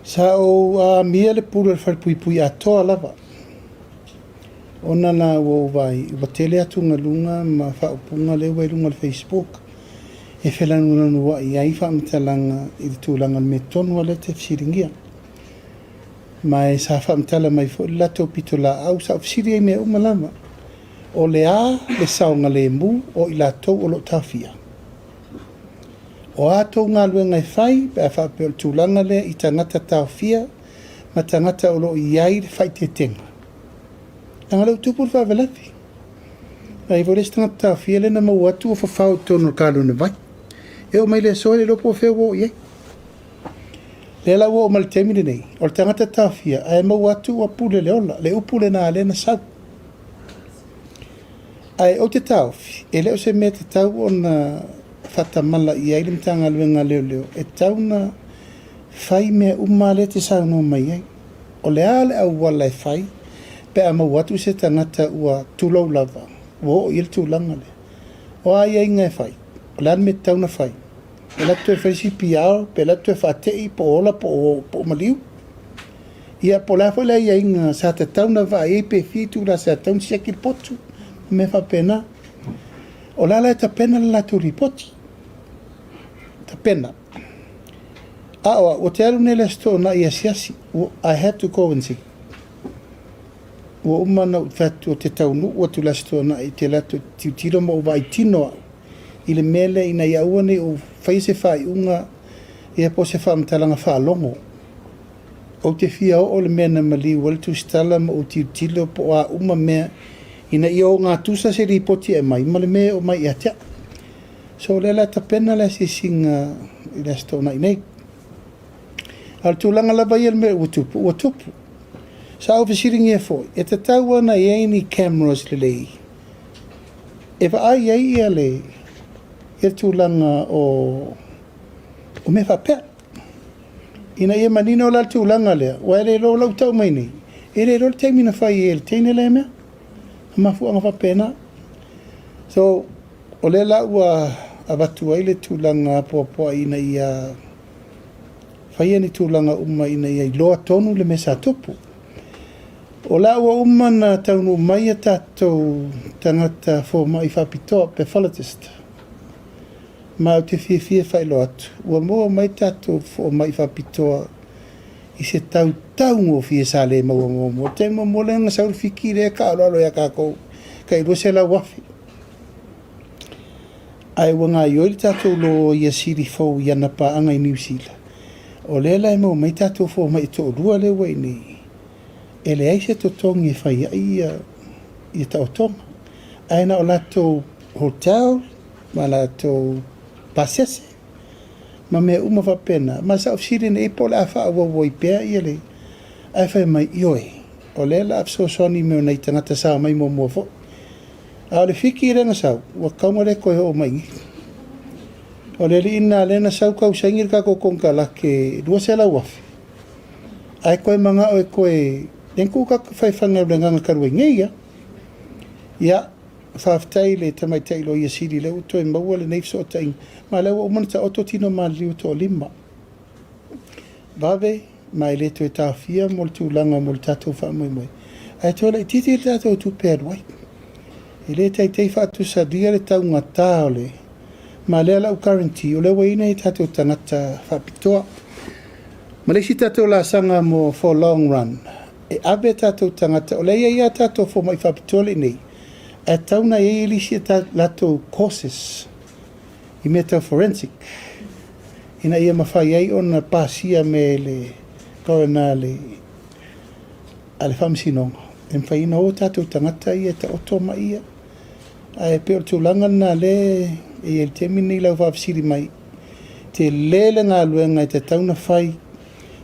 Sa ou amia le pule o le falepuipui atoa lava, ona la ua ou vaai ua tele atugaluga ma faaupuga lea ua i luga o le Facebook e felanulanuai ai faamatalaga i le tulaga o le mea tonu lava lea e te fesiligia. Ma e sa faamatala mai foi le latou pitolaau, sa ou fesili ai i mea uma lava, o le a le saogalemu o i latou o lo o taofia? O a tou galuega e fai pe a faapea o le tulaga lea i tagata taofia ma tagata o lo o i ai le faaeteetega? Leaga o lea ua tupu le faalavelave. Na i ai foi le isi tagata taofia lea na maua atu ua fafao i totonu o le kalone vai. E oo mai i le aso e le iloa po o fea ua oo i ai. Lea la ua oo mai i le taimi lenei, o le tagata taofia ae maua atu ua pule le ola, le upu lena lea na sau. Ae ou te taofi, e le o se mea tatau ona faatamala i ai le Matagaluega a Leoleo, e tatau ona fai mea uma lea e te saunoa mai ai. O le a le auala e fai pe a maua atu se tagata ua tulou lava, ua oo i ai le tulaga lea. O a aiaiga e fai? O le a le mea e tatau ona fai? Pe alu atu toe fai le CPR, pe alu atu toe faatei po o ola po o maliu? Ia po o le a foi le aiaiga sa tatau ona vaai ai pe fia itula sa tatau ona siaki le potu ma mea faapena. O la la e tapena le latou lipoti. Tapena. A o au, ou te alu nei i le Aso Toonai e asiasi. I had to go and see. Ua uma ona ou fai atu ou te taunuu atu i le Aso Toonai, ou te alu atu ou te tilotilo ma ou vaai tino au i le mea lea ina ia aua ne i ou faia se faaiuga ia po o se faamatalaga faalogo. Ou te fia oo i le mea na maliu ai le tusitala ma ou tilotilo po o a uma mea ina ia ogatusa se lipoti e aumai ma le mea e oo mai ia te au. So o lea la e tapena le asiasiga i le Aso Toonai nei. A o le tulaga lava ia i le mea ua tupu, ua tupu. Sa ou fesiligia foi, e tatau ona i ai ni cameras lelei e vaai ai ia le ia tulaga o o mea faapea. Ina ia manino la le tulaga lea, aua e le iloa o lau tau mai nei, e le iloa le taimi na fai ai e le teine lea mea. Mafuaaga faapena. So, o lea la ua avatu ai le tulaga apoapoai ina ia faia ni tulaga uma ina ia iloa tonu le mea sa tupu. O la ua uma na taunuu mai a tatou tagata fomai faapitoa, pathologist, ma ou te fiafia e faailoa atu, ua maua mai tatou fomai faapitoa i se tau taugofie sa le maua muamua. O le taimi muamua lea na sau le fiki lea e taaaloalo ia tatou tai 200,000. Ae ua gaoioi le tatou loia sili fou i ana paaga i Niu Sila. O lea la e maua mai tatou fomai e toalua lea ua i inei, e leai se totogi e fai ai ia taotoga. Ae na o latou hotel ma latou pasese ma mea uma faapena. Ma sa ou fesili nei po o le a faaauau ai pea ia le... Ae fai mai, ioe, o lea o le a fesoasoani i mea o nai tagata sa omai muamua foi. A o le fiki lea na sau, ua tatau ona le toe oo mai i ni. O le alii lena lea na sau tau saini le tatou konekarate 200,000, ae toe manao e toe... Lea na tuu tatou faifaiga o le agaga talu ai nei lava. Ia, faafetai i le tamaitai Loia Sili lea ua toe maua lenei fesootaiga, ma o lea ua uma ona taoto tino maliliu e toalima. Vave ma e le toe taofia mo le tulaga mo le tatou faamoemoe, ae toe laitiiti le tatou tupe e alu ai. E le taitai faatusalia le taugata o le... ma lea la ua guarantee, o lea ua i ai nai tatou tagata faapitoa. Ma le isi tatou laasaga mo for long run, e ave tatou tagata, o lea e i ai lava tatou fomai faapitoa lea i inei, ae tatau ona i ai isi a latou courses i mea tau forensic, ina ia mafai ai ona pasia me le coroner a le faamasinoga, e mafai ona o tatou tagata ia e taoto mai ia. Ae pei o le tulaga lena lea e i ai i le taimi lenei i lau faafesili mai, tele le galuega e tatau ona fai,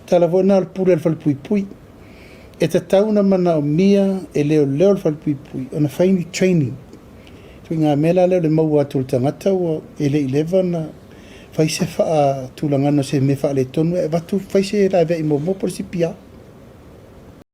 tala foi lena o le pule a le falepuipui. E tatau ona manaomia e leoleo le falepuipui ona fai ni training. Ituaiga mea la lea o le maua atu o le tagata ua e le i leva ona fai se faatulagaga o se mea faaletonu e avatu fai se laveai muamua po o le CPR.